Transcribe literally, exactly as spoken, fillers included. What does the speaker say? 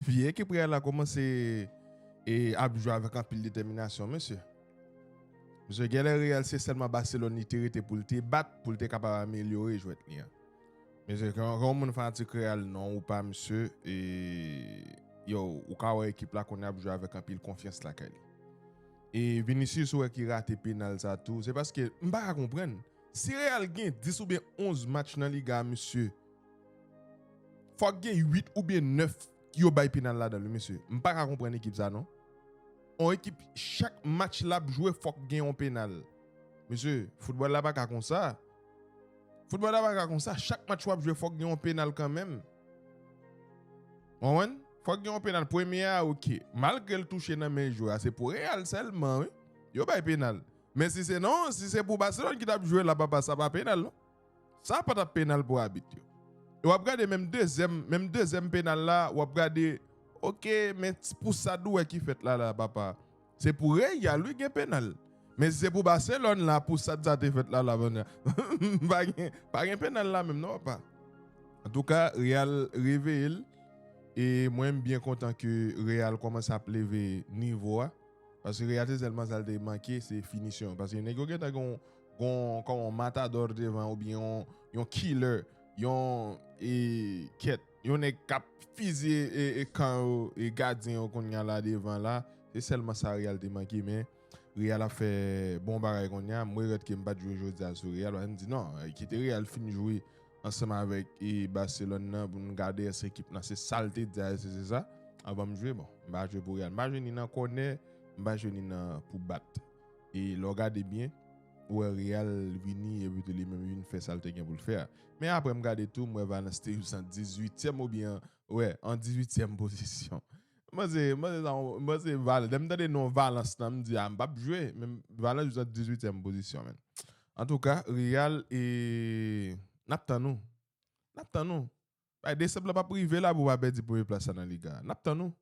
Vye ekip Real la kòmanse e ap jwe avèk anpil detèminasyon, mesye. Mesye, genlè Real se sèlman Barcelone li te rete pou l te bat, pou l te kapab amelyore jwèt li an. Mesye, kan, kan yon moun fanatik Real non ou pa, mesye, e, yo, ou ka wè ekip la kounye a ap jwe avèk anpil konfyans lakay li. E Vinicius, ou wè ki rate penal sa tou. Se paske, m pa ka konprann. Si Real gen dis oubyen onz match nan Liga, mesye, fòk gen uit oubyen nèf yo bay penal ladan l, wi, mesye. M pa ka konprann ekip sa, non. On ekip, chak match l ap jwe, fòk gen yon penal. Mesye, foutbòl la pa ka konsa. Foutbòl la pa ka konsa. Chak match w ap jwe, fòk gen yon penal kanmenm. Ou konprann? Fòk gen yon penal. Premye a, oke. Malgre l touche nan men jwè a, se pou Real sèlman, wi. Yo bay penal. Men si se non, si se pou Barcelone ki t ap jwe la, papa, sa pa penal, non. Sa pa t ap penal pou abit yo. E w ap gade menm dezyèm, menm dezyèm penal la, w ap gade, oke, men ti pousad ou wè ki fèt la, la, papa. Se pou Real, wi, gen penal. Men si se pou Barcelone la, pousad sa te fèt la, la, pa gen, pa gen penal la menm, non, papa. Antouka, Real reveye l. E mwen, m byen kontan ke Real kòmanse ap leve nivo a. Paske Real se sèlman sa l te manke, se finisyon. Paske nèg yo gentan gen yon, gen yon, kòman, yon matadò devan oubyen yon, yon killer, yon, e, kèt, yon nèg k ap fizye, e, e kan yo, e gadyen yo kounye a la devan la. Se sèlman sa Real te manke, men Real ap fè bon bagay kounye a. M regrèt ke m pa t jwe jodi a sou Real. Paske m di non, e, kite Real fin jwe ansanm avèk, e, Barcelone nan pou n gade èske ekip nan se sa l te di a, èske se sa. Anvan m jwe, bon, m pa jwe pou Real. M pa jwe ni nan kònè, m pa jwe ni nan pou bat. E lè w gade byen, ou wè Real vini epi tou li menm vin fè sa l te gen pou l fè a. Men apre m gade tou, m wè Valence te jis an dizuityèm oubyen, wè, an dizuityèm pozisyon. M panse, m panse sa, m panse Val-, lè m tande non Valence lan, m di, a, m p ap jwe, men Valence jis an dizuityèm pozisyon, men. Antouka, Real, e, n ap tann nou. N ap tann nou. Bay desanm la p ap rive la pou w pa pèdi premye plas la nan Liga a. N ap tann nou.